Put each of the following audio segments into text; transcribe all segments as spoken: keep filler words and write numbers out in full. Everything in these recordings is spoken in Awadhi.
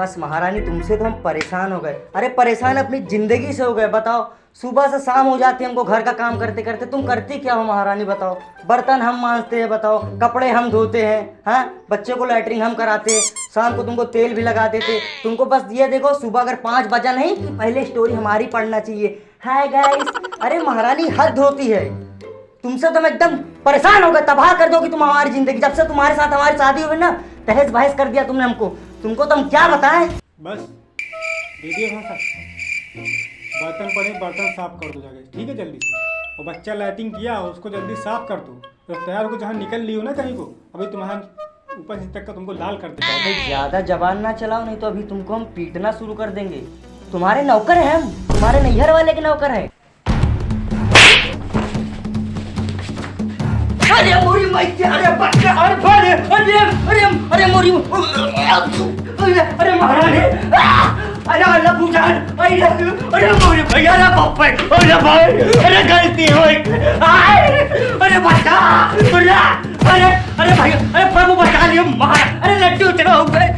बस महारानी, तुमसे तो हम परेशान हो गए। अरे, परेशान अपनी जिंदगी से हो गए। बताओ, सुबह से शाम हो जाती है हमको घर का काम करते करते। तुम करती क्या हो महारानी, बताओ? बर्तन हम मांजते हैं, बताओ, कपड़े हम धोते हैं, हाँ, बच्चों को लैट्रिन हम कराते हैं, शाम को तुमको तेल भी लगाते थे। तुमको बस ये देखो, सुबह अगर पाँच बजा नहीं कि पहले स्टोरी हमारी पढ़ना चाहिए। हाय गाइस, अरे महारानी हद होती है। तुमसे तो हम एकदम परेशान हो गए, तबाह कर दोगी तुम हमारी जिंदगी। जब से तुम्हारे साथ हमारी शादी हुई ना, तहस बहस कर दिया तुमने हमको। तुमको तो हम क्या बताएं। बस, दे दिए भाषा। बर्तन पड़े, बर्तन साफ कर दो जाके, ठीक है, जल्दी से। और बच्चा लैट्रिन किया, उसको जल्दी साफ कर दो। तो तैयार होकर जहाँ निकल ली हो ना कहीं को, अभी तुम्हारा ऊपर से तक का तुमको लाल कर देगा। अबे, ज्यादा जबान ना चलाओ, नहीं तो अभी तुमको हम पीटना शुरू कर देंगे। तुम्हारे नौकर हैं हम, तुम्हारे नैहर वाले के नौकर हैं। अरे मोरी माई के, अरे बच्चा, अरे, अरे, अरे, अरे, अरे मोरी, अरे, अरे महारानी, आ, अरे अल्लाह बुझान, अरे, अरे मोरी भैया, अरे बाप रे, अरे भाई, अरे गलती हो गई, आय, अरे बच्चा, अरे, अरे, अरे भाई, अरे प्रभु बचा लियो, मार, अरे लड्डू चढ़ा हो गए।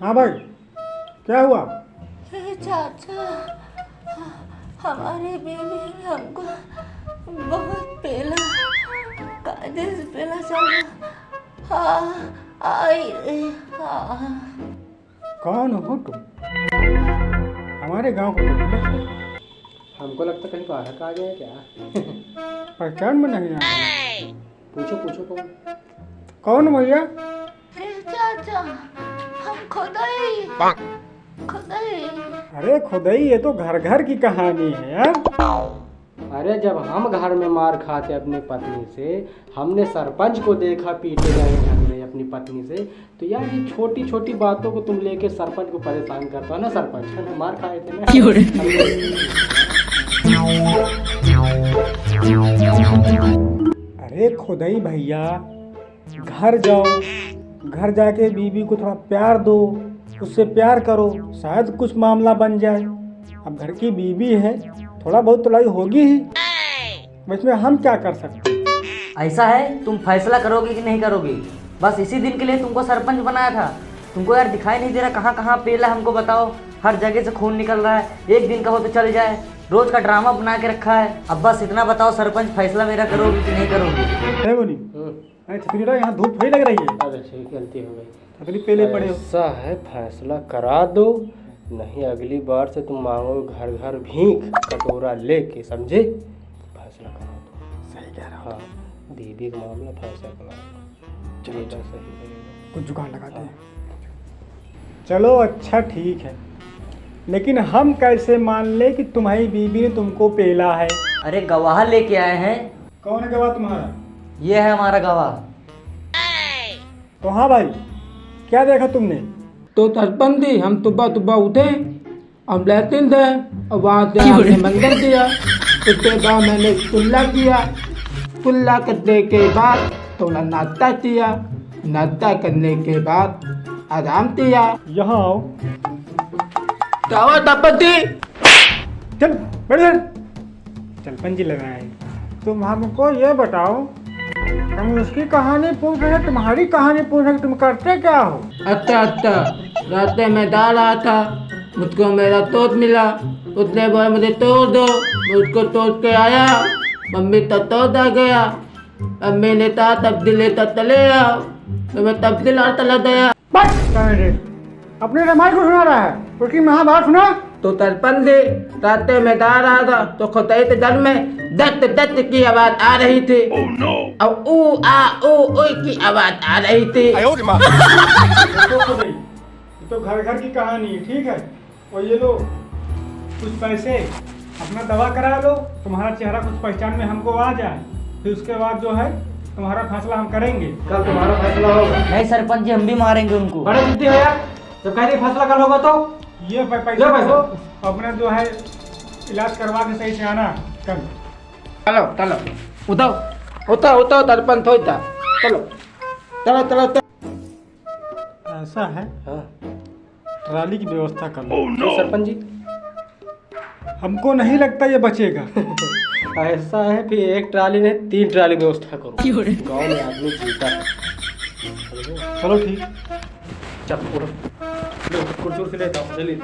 हाँ भाई, क्या हुआ? अरे चाचा, हमारी बीवी हमको बहुत पेला, कायदे से पेला चाचा। हाँ, आई रे, हाँ। कौन हो तुम? हमारे गांव को तो नहीं लगते। हमको लगता कहीं बाहर का आ गया क्या? पहचान में नहीं आया। पूछो, पूछो कौन? कौन भैया? ए चाचा, हम खुदई। खुदई। अरे खुदई, ये तो घर घर की कहानी है यार। अरे जब हम घर में मार खाते अपनी पत्नी से, हमने सरपंच को देखा पीटे गए घर में अपनी पत्नी से, तो यार ये छोटी छोटी बातों को तुम लेके सरपंच को परेशान करता हो ना सरपंच, है ना? मार खाए थे ना। क्यों रे? अरे खुदई भैया, घर जाओ, घर जाके बीबी को थोड़ा प्यार दो, उससे प्यार करो, शायद कुछ मामला बन जाए। अब घर की बीबी है, थोड़ा बहुत तो लड़ाई होगी ही, अब इसमें हम क्या कर सकते हैं? ऐसा है, तुम फैसला करोगे कि नहीं करोगे? बस इसी दिन के लिए तुमको सरपंच बनाया था। तुमको यार दिखाई नहीं दे रहा कहाँ कहाँ पेला, हमको बताओ, हर जगह से खून निकल रहा है। एक दिन का हो तो चल जाए, रोज का ड्रामा बना के रखा है। अब बस इतना बताओ सरपंच, फैसला मेरा करोगे कि नहीं करोगे? है मुनी? हम्म। अरे छतरी, यहाँ धूप थोड़ी लग रही है। अरे ठीक, गलती हो गई। छतरी पहले पड़े हो। ऐसा है, फैसला करा दो, नहीं अगली बार से तुम मांगो घर घर भीख कटोरा लेके, समझे? फैसला करा दो। सही कह रहे हो। हाँ, बीबी का मामला फैसला करा दो। चलो, ये चलो। सही रहेगा। कुछ जुगाड़ लगाते हैं। हाँ। चलो, अच्छा ठीक है, लेकिन हम कैसे मान ले कि तुम्हारी बीबी ने तुमको पेला है? अरे, गवाह लेके आए हैं। कौन है गवाह तुम्हारा? ये है हमारा गवाह। तो हाँ भाई, क्या देखा तुमने? तो सरपंच जी, हम सुबह सुबह उठे, हम लेटिन थे, और वहाँ से क्यों रे? हमने मंदिर किया। उसके बाद मैंने कुल्ला किया, कुल्ला करने के बाद थोड़ा नाश्ता किया, नाश्ता करने के बाद आराम किया। यहाँ आओ। क्या हुआ सरपंच जी? चल, बैठ जा। चल, पंजी लगाए। तुम हमको ये बताओ, हम उसकी कहानी पूछ रहे, तुम्हारी कहानी पूछ रहे, तुम करते क्या हो? अच्छा, अच्छा, रास्ते में जा रहा था, मुझको मेरा दोस्त मिला, उसने बोला, "मुझे तोड़ दो।" मैं उसको तोड़ के आया, मम्मी तो तोड़ आ गया। अब मैंने कहा, "तबदील लेता चले आओ।" तो मैं तबदील लाता चला गया। बस, कहाँ रे? अपने रामायण को सुना रहा है, उसकी महाभारत सुना। तो सरपंच जी, रास्ते में जा रहा था, तो खुदाई के जल में दत्त दत्त की आवाज आ रही थी। Oh no! और ऊ आ ऊ ऊ की आवाज आ रही थी। आयो रे माँ। देखो खुदाई, ये तो घर घर की कहानी है, ठीक है? और ये लो कुछ पैसे, अपना दवा करा लो, तुम्हारा चेहरा कुछ पहचान में हमको आ जाए, फिर उसके बाद जो है तुम्हारा फैसला हम करेंगे। कल तुम्हारा फैसला होगा। नहीं सरपंच जी, हम भी मारेंगे उनको। बड़ा जिद्दी हो यार, जब कह रही फैसला कल होगा तो ये पै-, पैसे लो पैसा। दो, अपना जो है इलाज करवा के सही से आना कल। चलो, चलो, उठाओ, उठाओ, उठाओ, दर्पण थोई था। चलो, चलो, चलो, चलो। ऐसा है, हाँ। ट्राली की व्यवस्था कर लो। जी सरपंच जी। हमको नहीं लगता ये बचेगा। ऐसा है, फिर एक ट्राली नहीं, तीन ट्राली व्यवस्था करो। क्यों रे? गाँव में आदमी जीता है। चलो ठीक। चल, उठो। लो, कुर्सी उर्सी लेता हूँ, चलिए।